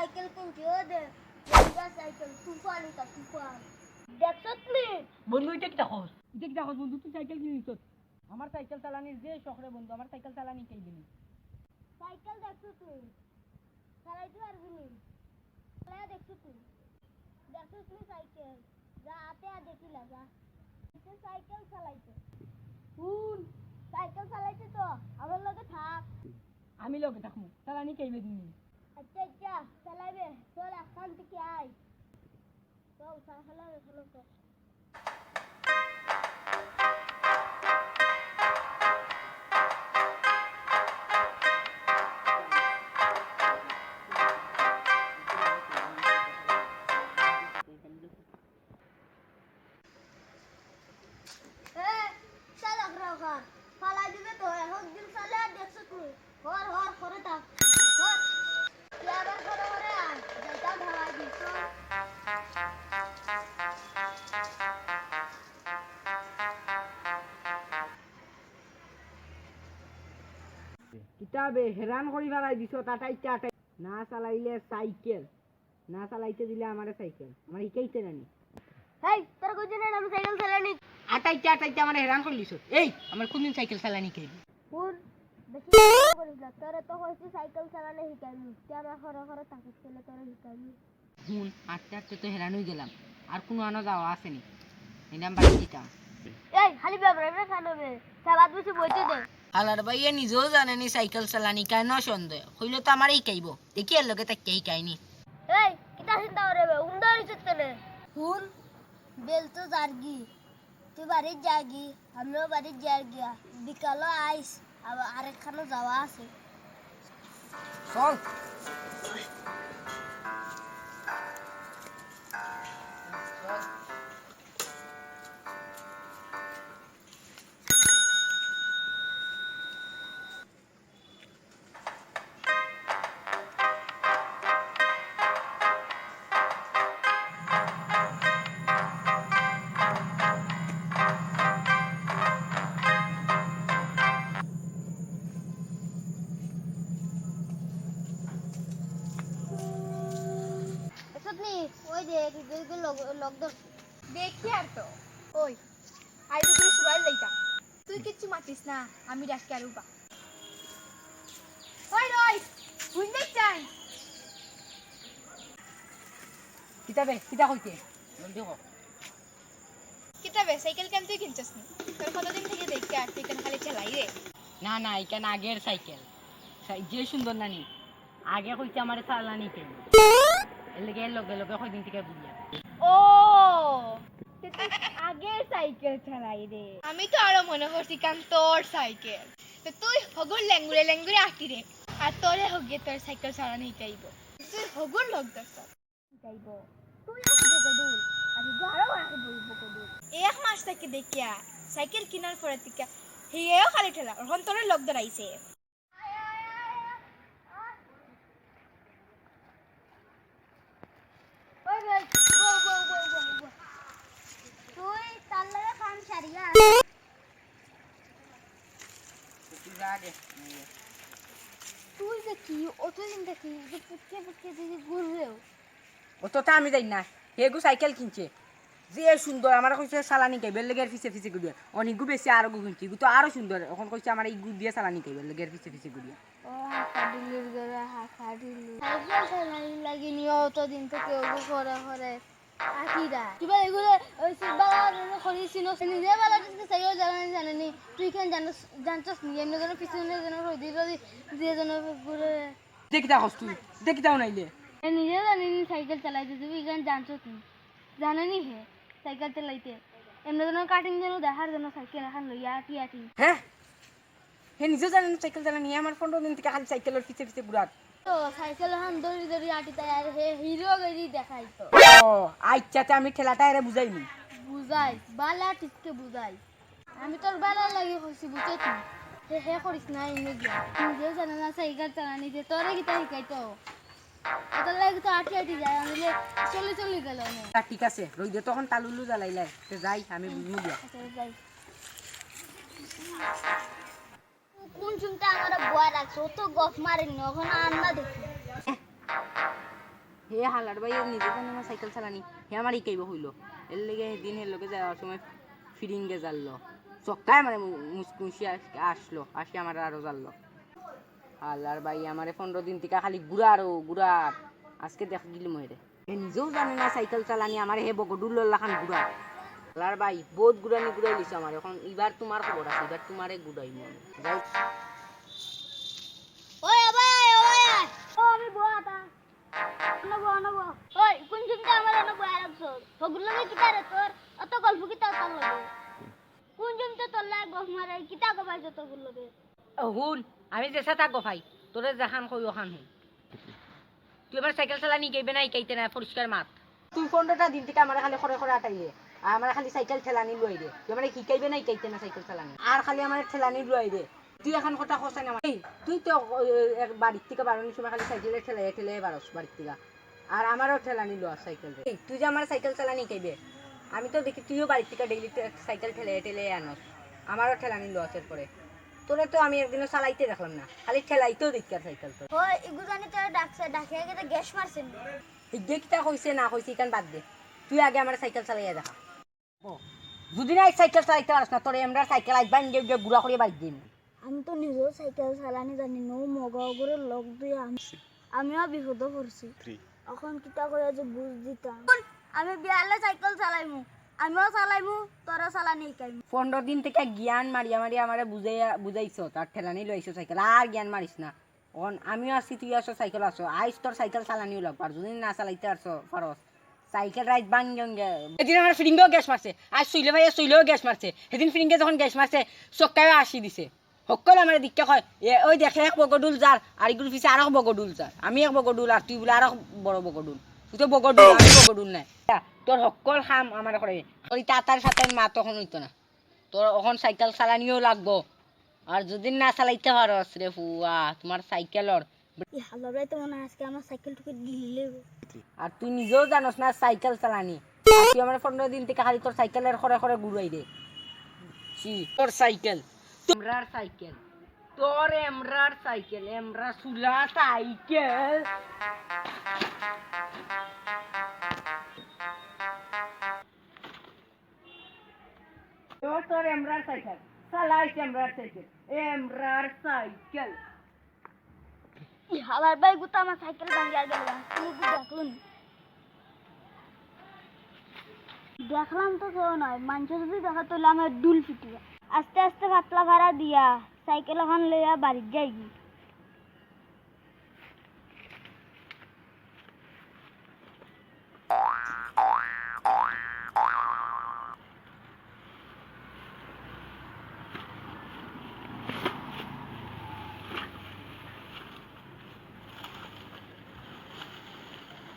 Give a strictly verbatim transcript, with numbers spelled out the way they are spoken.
সাইকেল কিনছি, ও দে, বন্ধুর সাইকেল, তুফান ইটা, তুফান। দেখছত নি? বন্ধু, ইটা কিতা কস? ইটা কিতা কস বন্ধু, তুই সাইকেল কিনছস? আমার সাইকেল চালানির যে শখ রে বন্ধু, আমার সাইকেল চালানি কেই দিলি। সাইকেল দেখছত নি? চালাইতে পারবি নি? চালাইয়া দেখছত নি? দেখছত নি সাইকেল? যা, আতে আর দেখিলা, যা। তুই সাইকেল চালাইতে। হুন। সাইকেল চালাইতে তো, আমার লগে থাক। আমি লগে থাকমু, চালানি কেই দিমু। আচ্ছা, আচ্ছা, চালাইবে। চল, এখান থেকে আয়। চল, চালাবে, চলো তো। এ, চালক রাখার, ফালাই দিবে তো, এখন দিন চলে আর দেখছো তুমি। হর, হর, করে থাক। হর। তুই আবার করে, করে আয়। যাইতাম ধাওয়াই দিস। কিতাবে হেরান করি ফালাই দিছ, আটাইতে আটাই। না চালাইলে সাইকেল। না চালাইতে দিলে আমারে সাইকেল। আমার হিকাইতে নানি। হেই, তোর কইছি না আমি সাইকেল চালানি? আটাইতে আটাইতে আমারে হেরান করলিছ। এই, আমার কোনদিন সাইকেল চালানি হিকাইবি? হুন, বেশি কথা করিস না। তোরে তো কইছি সাইকেল চালানি হিকাইমু। তুই আমার ঘরে ঘরে থাকিস, তাহলে তোরে হিকাইমু। হুন, আটতে আটতে তো হেরান অই গেলাম। আর কুনু আনো যাওয়া আছে নি? এই নাম বাড়ি দিতাম। এই, খালি বেবড়াইবে কেন বে? সাবাত বেশি বইতে দে। হালার ভাইয়ে নিজেও জানে নি সাইকেল চালানি, কেন সন্দেহ? কইলে তো আমারে হিকাইবো। দেখি এর লগে তাকে হিকাইনি। এই, কিতা চিন্তা করে বে? উন্দা হইছে তেনে। হুন, বেল তো যারগি। তুই বাড়িত যাগি, আমিও বাড়িত যাই গিয়া। বিকালো আইস, আবার আরেকখানো যাওয়া আছে। চল। দেখছত নি? ওই দেখ, লগ, লগ ধর। দেখি আর তো। ওই, আইবো করে সুরাইল লইতাম। তুই কিচ্ছু মাতিস না, আমি ডাকি আর উবা। ওই রই, বুঝবে চাই। কিতাবে, কিতা কইতে? জলদি কর। কিতাবে, সাইকেল কেন তুই কিনছস নি? তোর কতদিন থেকে দেখি আর তুই কেন খালি চালাই রে? না, না, ইখান আগের সাইকেল। সাই-, যে সুন্দর নানি। আগে কইছে আমারে চালানি কেন? এর লগে, এর লগে, লগে কয়দিন থেকে ঘুরিয়া। ও, তে তুই আগে সাইকেল চালাই রে। আমি তো আরো মনে করছি কান তোর সাইকেল। তো তুই হগুর লেঙ্গুরে লেঙ্গুরে আটি রে। আর তোরে হগে তোর সাইকেল চালানি হিকাইবো। তুই হগুর লগ দরকার। যাইব। তুই এক বকডুল, আর ইগু আরো এক বই বকডুল। এক মাস থাকি দেখিয়া, সাইকেল কিনার পরে থাকি, হিয়েও খালি ঠেলা, অখন তোরে লগ ধরাইছে। ওই ভাই, গো, গো, গো, গো, গো। তুই তার লগে কাম সারিয়া। তুই যা আগে। তুই যে কি, অতদিন থাকি, যে পুটকে পুটকে যে ঘুররেও। অততা আমি জানি না। হেগু সাইকেল কিনছে। যে সুন্দর, আমারে কইছে চালানি হিকাইবো, এর লগে এর পিছে পিছে ঘুরিয়া। অনেকগু বেশি আরোগু কিনছে। ইগু তো আরো সুন্দর। অখন কইছে আমারে ইগু দিয়া চালানি হিকাইবো, এর লগে এর পিছে পিছে ঘুরিয়া। ও হাকা ঢিলুর ঘরে হাকা ঢিলু। সাইকেল চালানি লাগি নিয়ে অতদিন থাকি ওগু করে করে। আকিরা। কিবা এগুলো ওই সব বালা বালা করে চিনো, নিজে বালা ঠিক সাইকেল চালানি জানে নি। তুই কেন জানস, জানছস নি? এমনি যেন পিছনে যেন রোদি রোদি দিয়ে যেন ঘুরে। দেখি তা কস তুই, দেখি তাও নাইলে। এ নিজে জানে নি সাইকেল চালাইতে, তুই কেন জানছস নি? জানে নি হে সাইকেল চালাইতে। এমনি যেন কাটিং যেন দেখার জন্য সাইকেল এখন লইয়া আটি আটি। হ্যাঁ? হে নিজেও জানে না সাইকেল চালানি, আমার পনেরো দিন থাকি খালি সাইকেলর পিছে পিছে ঘুরার। তো সাইকেল অখন দৌড়ি দৌড়ি আটি তাই আর হে হিরো গেরি দেখাই তো। ও, আচ্ছা, তে আমি ঠেলাটা এরে বুঝাইনি। বুঝাই, বালা ঠিককে বুঝাই। আমি তোর বালা লাগি কইছি, বুঝছত নি? হে, হে করিস না, এমনি গিয়া। নিজেও জানে না সাইকেল চালানি, যে তোরে কিতা হিকাইতো। এটার লাগি তো আটি আটি যায়, আমি যে চলি চলি গেল না। তা ঠিক আছে, রইদে তখন তালুলু জ্বালাইলাই। তে যাই, আমি বুঝমু গিয়া। আচ্ছা, যাই। কোন চিন্তা আমার বয় রাখছে, ও তো গফ মারেনি, অখন আন্না দেখি। এ হালার ভাই, এ নিজে জানে না সাইকেল চালানি, হে আমারে হিকাইবো কইলো। এর লাগি হেদিন হের লগে যাওয়ার সময় ফিরিঙ্গে জারলো, চক্কায় আমারে মু-, মুচকি মুচকি আস-, আসলো, আসি আমারে আরো জারলো। হালার ভাই আমারে পনরো দিন থাকি খালি ঘুরার ও ঘুরার, আজকে দেখ গিলি মরে। হে নিজেও জানে না সাইকেল চালানি, আমারে হে বগডুলর লাখান ঘুরার। হালার ভাই, বউত ঘুরানি ঘুরাইলিছো আমারে, অখন ইবার তুমার খবর আছে, ইবার তুমারে ঘুরাইমু আমি। যাও। ওই, ও ভাই, ও ভাই, ও আমি বউ আতা। অনো বও, অনো বও। ওই, কুন জমিতে আমার অনো বওয়াই রাখছস? হগুর লগে কিতা রে তোর? অত গল্প কিতা তোর লগে? কুন জমিতে তোর লগে গফ মারে? কিতা গফ আইছে তোর লগে? ও হুন, আমি যেছা তা গফাই, তোরে যেখান কই অখান হুন। তুই আমার সাইকেল চালানি হিকাইবে না হিকাইতে না, পরিষ্কার মাত। তুই পনরোটা দিন থাকি আমারে খালি খরে খরে আটাইলে, আর আমারে খালি সাইকেল ঠেলানি লুয়াই দে। তুই আমারে হিকাইবে না হিকাইতে না সাইকেল চালানি, আর খালি আমারে ঠেলানি লুয়াই দে। তুই অখন কথা কস না আমার। এই, তুই তো, এ, এ, বাড়ির থাকি বারোনির সময় খালি সাইকেলে ঠেলাইয়া ঠেলাইয়া বারস বাড়ির থাকি। আর আমারও ঠেলানি লওয়া সাইকেল রে। এই, তুই যে আমার সাইকেল চালানি হিকাইবে, আমি তো দেখি তুইও বাড়ির থাকি ডেইলি টে-, সাইকেল ঠেলাইয়া ঠেলাইয়া আনস। আমারও ঠেলানি লওয়া এর পরে। তোরে তো আমি একদিনও চালাইতে দেখলাম না, খালি ঠেলাইতেও দেখি আর সাইকেল তোর। ওই, ইগু জানি তোরে ডাকছে, ডাকিয়া গেছে গ্যাস মারছে নি? হিগে কিতা কইছে না কইছে, ইখান বাদ দে। তুই আগে আমার সাইকেল চালাইয়া দেখা। যদি না এই সাইকেল চালাইতে পারস না, তোর এমরার সাইকেল আইজ ভাঙ্গি গিয়া গুড়া করিয়া বাড়ি দিমু। আমি তো নিজেও সাইকেল চালানি জানি না, ও মগা অগুরে লগ দিয়া আমি, আমিও বিপদো পড়ছি। অখন কিতা কইয়া যে বুঝ দিতাম। আমি বিয়ালে সাইকেল চালাইমু, আমিও চালাইমু, তোরও চালানি হিকাইমু। পনরো দিন থাকি জ্ঞান মারিয়া মারিয়া আমারে বুঝাইয়া, বুঝাইছো, তার ঠেলানি লইছো সাইকেল, আর জ্ঞান মারিস না। অখন আমিও আছি, তুই আছো, সাইকেল আছো। আইজ তোর সাইকেল চালানিও লাগবো, আর যদি না চালাইতে পারছো, পারস, সাইকেল রাইত ভাঙ্গি ভাঙ্গি। হেদিন আমার ফিরিঙ্গেও গ্যাস মারছে, আইজ চইলে ভাইয়ে চইলেও গ্যাস মারছে। হেদিন ফিরিঙ্গে যখন গ্যাস মারছে, চক্কায়ও আসি দিছে। হক্কল আমারে দেখিয়া কয়, এ, ওই দেখ, এক বগডুল যার, আর ইগুর পিছে আরক বগডুল যার। আমি এক বগডুল, আর তুই বুলে আরক বড় বগডুল। তুই তো বগডুল, আমি বগডুল নায়। তোর হক্কল কাম আমারে করে। তোর ইতা আতার সাথে মাত অখন অইতো না। তোর অখন সাইকেল চালানিও লাগবো। আর যদি না চালাইতে পারস রে ফুয়া, তুমার সাইকেলর। ই হালার ভাই তো মনে হয় আজকে আমার সাইকেল টুকে গিলি লইব। আর তুই নিজেও জানোস না সাইকেল চালানি। আর তুই আমার পনরো দিন থাকি খালি তোর সাইকেলের খরে খরে ঘুরাই দে। ছি, তোর সাইকেল। তোর এমরার সাইকেল। তোর এমরার সাইকেল, এমরা সুলা সাইকেল। তোর, তোর এমরার সাইকেল। চালাইস এমরার সাইকেল। এমরার সাইকেল। ই হালার ভাই গুতা আমার সাইকেল ভাঙ্গিয়া গেল। তুমি কি দেখুন? দেখলাম তো কেউ নাই, মানষে যদি দেখে তাইলে আমার ডুল ফিটিয়া। আস্তে আস্তে পাতলা ভাড়া দিয়া সাইকেল অখান লইয়া বাড়িত যাইগি।